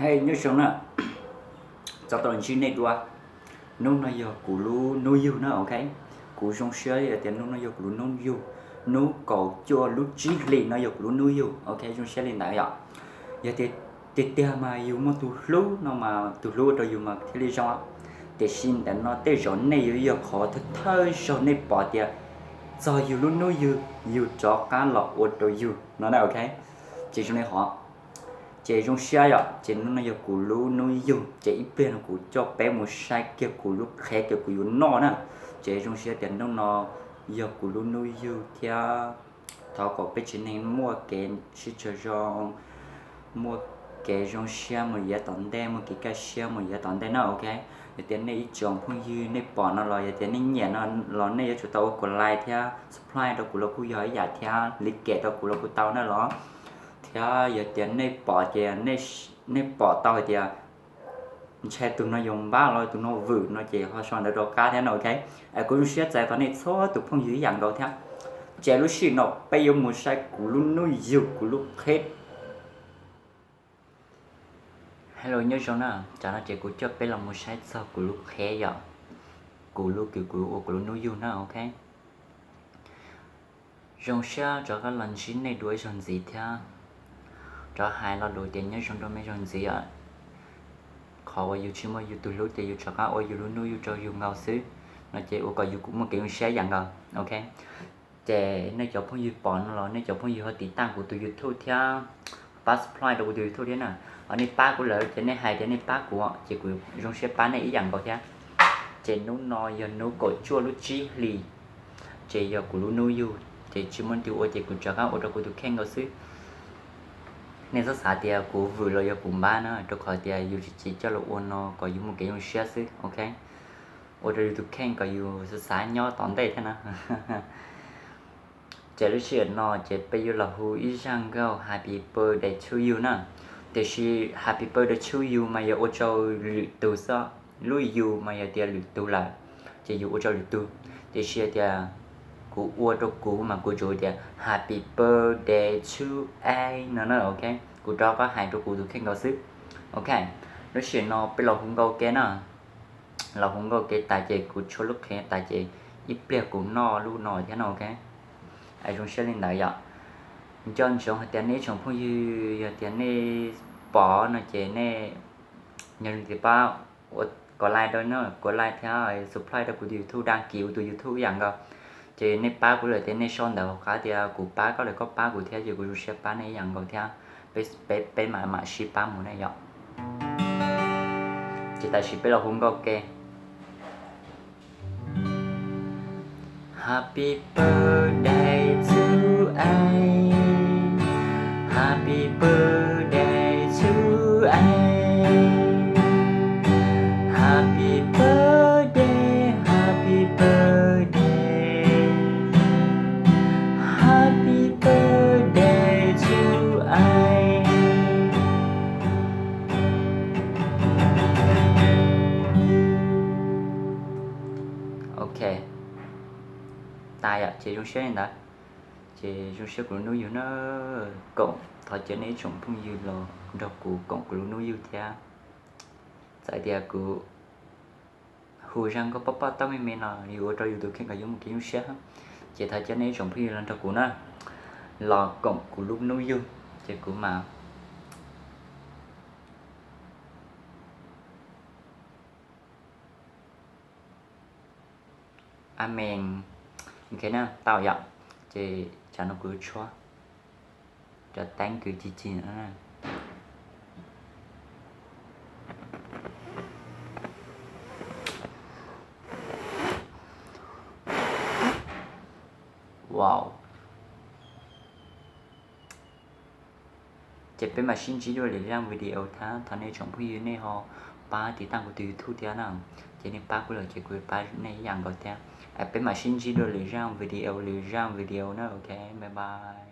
Hey, nyob zoo na, txog tau ntsib nej dua. Hnub no yog kuv lub hnub yug na, ok. Kuv zoo siab tias hnub no yog kuv lub hnub yug, hnub kaum cuaj lub tsib hlis no yog kuv lub hnub yug, ok, zoo siab li ntawd yom. Yog tiag tiag mas yus muaj tus hlub no mas tus hlub ua rau yus mas thiaj li zoo. Tiam sis ntawm no tej zaum nej yuav yog qhov thawj thawj zaug nej pom tias txog yus lub hnub yug, yus rov qab los ua rau yus no na, ok. Ces zoo li hov, ces zoo siab yom, ces hnub no yog kuv lub hnub yug, ces ib pliag no kuv coj peb mus saib kiag kuv lub qheb uas kuv yuav noj na. Ces zoo siab tias hnub no yog kuv lub hnub yug thiab. Thov kom peb tsev neeg muaj kev sib tsaug zog, muaj kev zoo siab mus yav tom ntej, muaj kev kaj siab mus yav tom ntej na, ok. Yog tias nej ib tsoom phooj ywg nej pom no los yog tias nej nyiam no los nej yuav tsum tau ua kom like thiab subscribe rau kuv los kuj yog ib yam thiab, like rau kuv los kuj tau na los. Thiab yog tias nej pom ces nej pom tau hais tias ntshai tus no yuav npab los tus no vwm no ces ho sau ntawv rov qab thiab no, ok. Kuv zoo siab txais tos nej txhua tus phooj ywg ib yam nkaus thiab. Ces lub sij hawm no peb yuav mus saib kuv lub hnub yug, kuv lub qheb. Hello, nyob zoo na, tsam no ces kuv coj peb los mus saib txog kuv lub qheb yom, kuv lub kws kuv ua kuv lub hnub yug na, ok. Zoo siab rov qab los ntsib nej dua ib zaug ntxiv thiab. Rov hais lo lus tias nyob zoo dua ib zaug ntxiv os. Qhov uas yus tsis muaj yus tus hlub ces yus rov qab ua yus lub hnub yug rau yus nkaus xwb, no ces ua kom yus kuj muaj kev zoo siab ib yam nkaus, ok. Ces nej cov phooj ywg pom no los nej cov phooj ywg ho tiv tauj kuv tus YouTube thiab, pab subscribe rau kuv tus YouTube thiab na. Ho nej pab kuv lawm ces nej hais tias nej pab kuv ces kuv zoo siab pab nej ib yam nkaus thiab. Ces hnub no yog hnub kaum cuaj lub tsib hlis, ces yog kuv lub hnub yug ces tsis muaj twg ua ces kuv rov qab ua rau kuv tus kheej nkaus xwb. Nej txhob xav tias kuv vwm los yog kuv npab na, rau qhov tias yus tsis coj los ua no kom yus muaj kev zoo siab xwb, ok. Ua rau yus tus kheej kom yus xav xav nyob tom ntej thiab na. Ces lub sij hawm no ces peb yuav los hu ib zaj nkauj Happy Birthday to you na. Tiam sis Happy Birthday to you mas yog ua rau lwm tus xwb, lub you mas yog tias lwm tus lawm, ces yus ua rau lwm tus. Tiam sis tias kuv ua rau kuv mas kuv tsuas tias Happy Birthday to I no na, ok. Kuv rov qab hais rau kuv tus kheej nkaus xwb, ok. Lub sij hawm no peb los hu nkauj ke na. Los hu nkauj ke tas ces kuv tshuab lub qheb tas ces ib pliag kuv noj lub no thiab no, ok. Zoo siab li ntawd yom. Nco ntsoov hais tias nej ib tsoom phooj ywg yog tias nej pom no ces nej nyob zoo tias pab ua kom like rau no, kom like thiab subscribe rau kuv tus YouTube, đăng ký kuv tus YouTube ib yam nkaus. Ces nej pab kuv lawm ces nej sau ntawv hauv qab tias kuv pab koj lawm koj pab kuv thiab ces kuv zoo siab pab nej ib yam nkaus thiab. Peb, peb mam mam sib pab mus ne yom. Ces tam sim peb los hu nkauj ke. Happy birthday to I. Happy birthday to I. Happy birthday, happy birthday. Happy birthday to I. Ok, tas yom, ces zoo siab li ntawd. Ces zoo siab kuv lub hnub yug na, koom, thov caw nej ib tsoom phooj ywg los nrog kuv koom kuv lub hnub yug thiab. Txawm tias kuv hu zaj nkauj poj poj tauj me me no yuav ua rau yus tus kheej kom yus mus kev zoo siab, ces thov caw nej ib tsoom phooj ywg los nrog kuv na, los koom kuv lub hnub yug, ces kuv mam Amen. Ok na, tau yom. Ces tsam no kuv tshuab cov teeb kws cig cig no. Wow. Ces peb mam sib ntsib dua lwm zaj video thiab, thov nej tsoom phooj ywg nej ho pab tiv tauj kuv tus YouTube thiab na. Ces nej pab kuv lawm ces kuv pab nej ib yam nkaus thiab. Peb mam sib ntsib dua lwm zaj video, lwm zaj video na, ok, bye bye.